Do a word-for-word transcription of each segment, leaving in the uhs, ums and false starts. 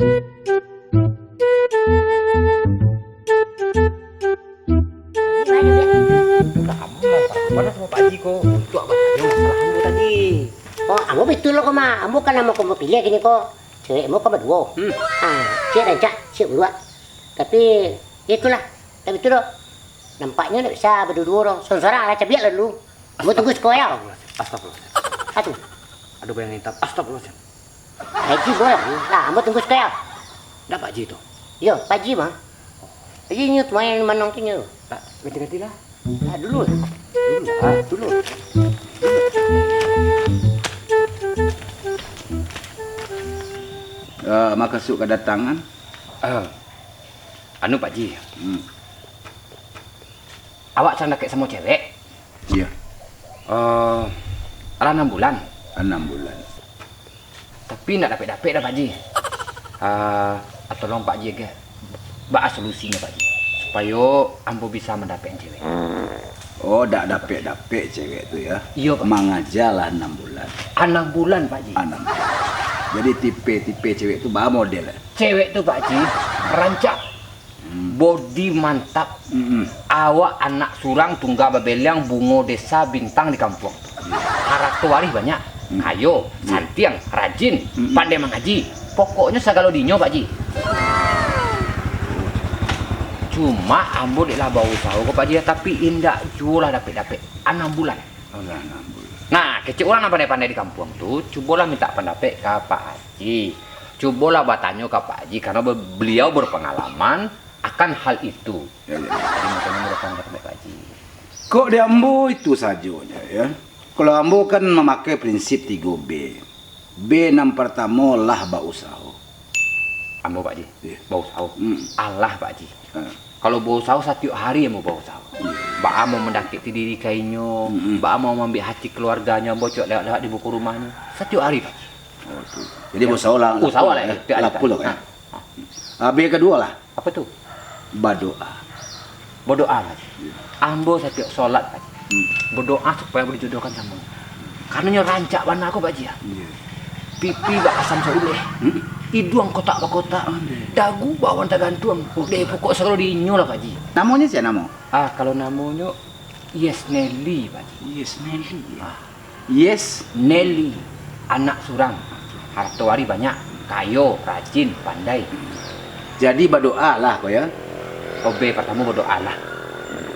Lah, kamu lah, Pak. Mana sama Pak Haji ko? Untuak Pak Haji masalah ambo tadi. Oh, ambo batua lo ko, Mak. Ambo kan ambo ko piliah kini ko. Cewek ambo kan baduo. Hmm. Ah, ciek rancak, ciek buruak. Tapi, ya itulah. Tapi itu doh. Nampaknyo ndak bisa baduo-duo doh. Sorang-sorang lah, cabiak lah dulu. Ambo tunggu siko yo. Astagfirullahaladzim. Atu. Ado bayangan hitam. Astagfirullahaladzim. Haji boh lah. Lah, ambo tunggu siko yo. Ndak Pak Haji tu? Yo, Pak Haji mah. Haji nyo tu main manong tu nyo. Tak, ganti-ganti lah. Ah, dulu. Dulu lah, dulu. Ah, makasud kadatangan. Ah, anu, Pak Haji. Hmm. Awak sadang dakek samo cewek. Iya. Eh, alah anam bulan. Anam bulan. Tapi ndak dapek-dapek doh, Pak Haji. Eh, tolong Pak Haji agak baa solusinyo, Pak Haji, supayo ambo bisa mandapek cewek. Oh, ndak dapek-dapek cewek tu, ya? Iyo, Pak. Mangaja lah anam bulan. Anam bulan, Pak Haji. Anam bulan. Jadi tipe-tipe cewek tu baa model? Cewek tu, Pak Haji, rancak. Hmm. Bodi mantap. Mm-mm. Awak anak surang tunggal babeleang, bungo desa bintang di kampuang tu. Iya. Harato warih banyak, hmm, kayo, iya, santiang, rajin, mm-mm, pandai mangaji. Pokoknyo sagalo dinyo, Pak Haji. Cuma ambo dek lah bausaho ko, Pak Haji, tapi indak juo lah dapek-dapek. Anam bulan. Alah, anam bulan. Nah, kecek urang nan pandai-pandai di kampuang tu, cubolah mintak pandapek ka Pak Haji. Cubolah batanyo ka Pak Haji, karano be-, beliau berpengalaman akan hal itu. Ya, ya. Jadi, makonyo ambo datang ka tampek Pak Haji. Kok di ambo itu sajonyo, ya. Kalau ambo kan mamakai prinsip tigo B. B nan partamo lah bausaho. Ambo, Pak Haji, iya, bausaho. Hmm. Alah, Pak Haji. Ha. Kalau bausaho, satiok hari ambo bausaho. Iya. Baa mau mandakekti diri ka inyo, mm-mm, baa mau maambiak hati kaluarganyo ambo, cok lewat-lewat di muko rumahnyo. Satiok hari, Pak Haji. Oh, tu. Jadi, ya, bausaho lah, usaho lah, ya, tiok hari, laku lah, kan? Ha. Ah, B kaduo lah. Apo tu? Badoa. Badoa, Pak Haji. Iya. Ambo satiok solat, Pak Haji, hmm, badoa supayo ambo dijodohkan samo. Karano nyo rancak bana ko, Pak Haji, ya. Iya. Pipi bak asam sauleh. Hmm. Iduang kotak-bakotak. Ondeh. Dagu bak awan tagantuang. Oke. Dek pokok sagalo di inyo lah, Pak Haji. Namonyo sia namo? Ah, kalau namonyo Yes Nelly, Pak Haji. Yes Nelly, ya. Ah. Yes. Nelly, anak surang. Harato warih banyak, kayo, rajin, pandai. Jadi badoa lah ko, ya? Oh, B partamo badoa lah.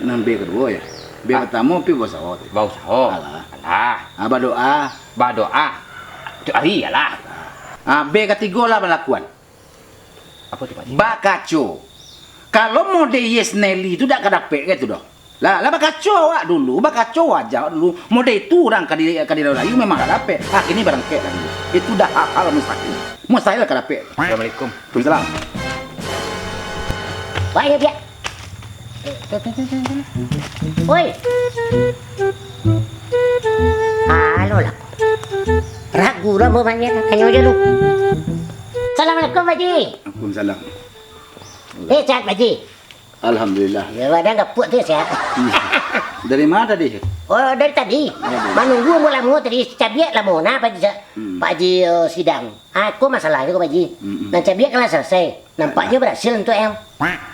Nan B kaduo, ya? B, ah, partamo pi bausaho tu. Bausaho. Alah. Alah. Ah, badoa. Badoa. Tiok hari, alah. Ah, B katigo lah balakuan. Apo tu, Pak Haji? Bakaco. Kalau mode Yes Nelly tu dak ka dapek ka itu doh. Lah, lah bakaco awak dulu, bakaco wajah awak dulu. Mode itu urang ka di, ka dirayu-rayu memang ka dapek. Ah, kini barangkek lah dulu. Itu dah hal-hal mustahil. Mustahil ka dapek. Assalamualaikum. Waalaikumsalam. Baik, ya, Piak. Oi. Halo lah. Ragu lah mau banyak, tanyo aja lu. Assalamualaikum, Pak Haji. Waalaikumsalam. Eh, sehat, Pak Haji? Alhamdulillah. Ya, badan gapuak tu sehat. Hmm. Dari mana tadi? Oh, dari tadi. Dari tadi. Manunggu ambo lamo tadi, cabiak lamo. Nah, Pak Haji, hmm, Pak Haji, eh, sidang. Ah, ko masalahnyo ko, Pak Haji. Mm-mm. Nan cabiak kan lah salasai. Nampaknyo, alah, barasil untuak yang.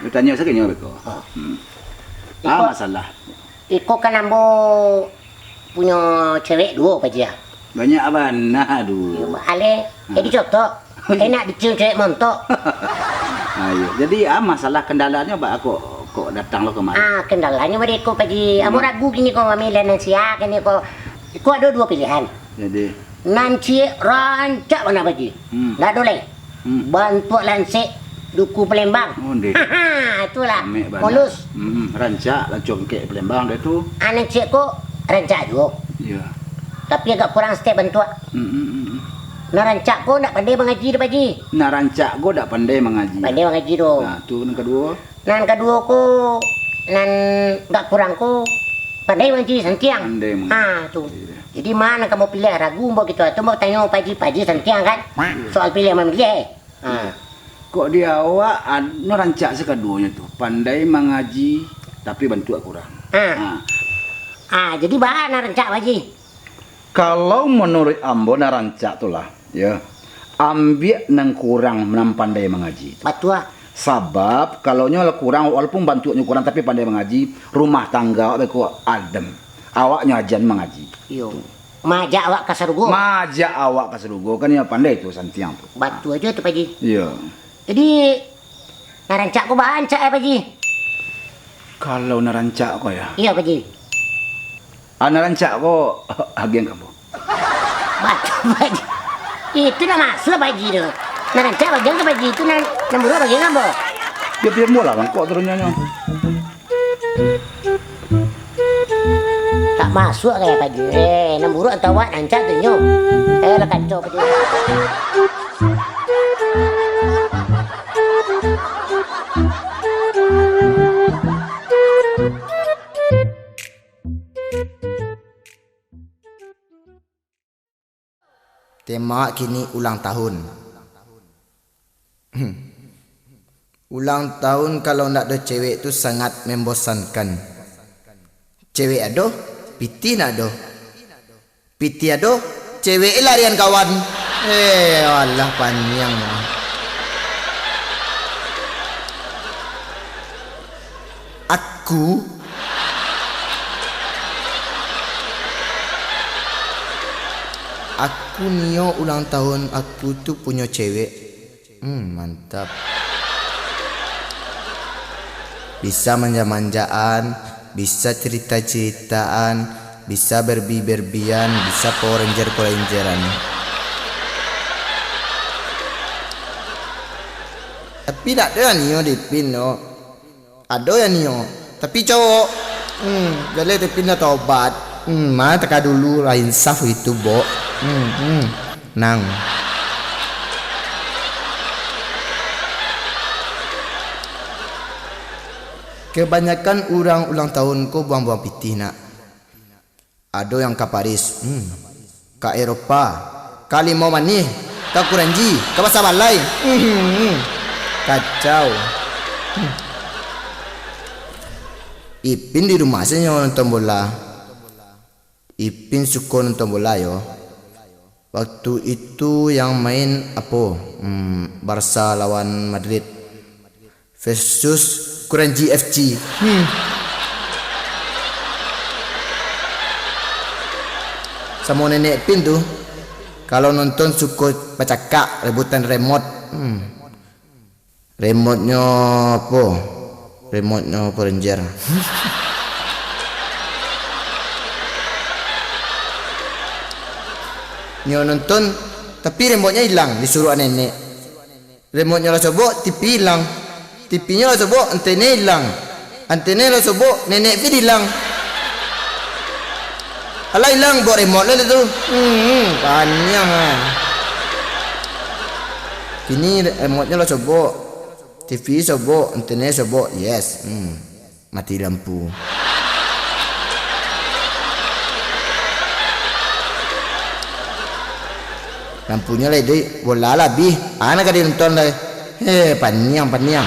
Lu tanyo sajo nyo beko. Oh. Hmm. Ah, iko, masalah. Iko kan ambo punyo cewek duo, Pak Haji, ya. Banyak bana duo. Yo, aleh. Hmm. Jadi contoh, enak dicium cewek montok. Ayo. Jadi, ah, masalah kendalanyo, ba, kok, kok datang lo kemari? Ah, kendalanyo mode iko, Pak Haji. Ambo, hmm, ragu kini ko mamilih nan sia kini ko. Iko ado duo pilihan. Jadi? Nan ciek rancak bana, Pak Haji. Hmm. Ndak ado lai. Hmm. Bantuak lansek duku Palembang. Ondeh. Itulah. Amek bana. Mulus. Hmm, rancak lah congkek Palembang dah tu. Ah, nan ciek ko rancak juo. Iya. Tapi agak kurang saketek bantuak. Hmm, hmm, hmm, hmm. Nan rancak ko ndak pandai mangaji doh, Pak Haji. Nan rancak ko ndak pandai mangaji. Pandai mangaji doh. Nah, tu nan kaduo. Nan kaduo ko, nan agak kurang ko, pandai mangaji santiang. Pandai mangaji. Ha, tu. Iya. Jadi, ma nan ka ambo piliah, ragu ambo gitu. Atau ambo tanyo Pak Haji, Pak Haji santiang kan? Iya. Soal piliah mamiliah, eh. Ha. Iya. Kok di awak, anu, rancak sakaduonyo tu. Pandai mangaji, tapi bantuak kurang. Ha. Ha. Ha, jadi baa nan rancak, Pak Haji? Kalau manuruik ambo nan rancak tu lah, yo, Ambiak nan kurang nan pandai mangaji tu. Batua. Sabab, kalau nyo lah kurang, walaupun bantuaknyo kurang, tapi pandai mangaji, rumah tangga awak beko adem. Awaknyo ajan mangaji. Iyo. Maajak awak ka sarugo. Maajak awak ka sarugo, kan iyo pandai tu, santiang tu. Batua juo tu, Pak Ji. Iyo. Jadi, nan rancak ko baa rancak, eh, Pak Ji? Kalau nan rancak ko, yo? Iyo, Pak Ji. Ah, nan rancak ko, agian ka ambo. Batua, Pak Ji. Itu nan masuak, Pak Ji, tu. Nan rancak bagian ka Pak Ji, itu nan, nan buruak bagian ka ambo. Yo, biar ambo lah mangkok turunnya, nyo. Tak masuak gaya Pak Ji. Eh, nan buruak antah awak, nan rancak tu nyo. Eh, lah kacau Pak Ji. Tema kini ulang tahun. Ulang tahun kalau ndak ado cewek tu sangat membosankan. Cewek ado, pitih ndak ado. Pitih ado, cewek larian kawan. Eh, alah paniang. Aku, aku nio ulang tahun aku tu punyo cewek. Hmm, mantap. Bisa manja-manjaan, bisa cerita-ceritaan, bisa berbi-berbian, bisa Power Ranger Power Rangeran. Tapi ndak ado yang nio di Ipin tu. Ado yang nio, tapi cowok. Hmm, jaleh tapi ndak tobat. Hmm, ma taka dulu lah insaf gitu, Bok. Hmm, hmm. Nang. Kebanyakan urang ulang tahun ko buang-buang pitih, nak. Ado yang ka Paris, hmm, ka Eropa, ka Limau Manih, ka Kuranji, ka Pasa Balai, hmm, kacau. Hmm. Ipin di rumah sajo nonton bola. Ipin suko nonton bola yo. Waktu itu yang main apo? Hmm, Barca lawan Madrid. Versus Kuranji F C. Hmm. Samo nenek Pin tu, kalau nonton suko bacakak, rebutan remote. Hmm. Remote-nyo apo? Remote-nyo Power Ranger. Nyo nonton, tapi remote-nyo ilang, disuruah nenek. Remote-nyo lah sobok, T V ilang. T V-nyo lah sobok, antene ilang. Antene lah sobok, nenek Pin ilang. Alah ilang, bok remote lah tu. Hmm, paniang ah. Kini re-, remote-nyo lah sobok. T V sobok, antene sobok, yes. Hmm. Mati lampu. Lampunyo lah iduik, bola lah abih. Ana ka dinonton lai. Heh, paniang, paniang.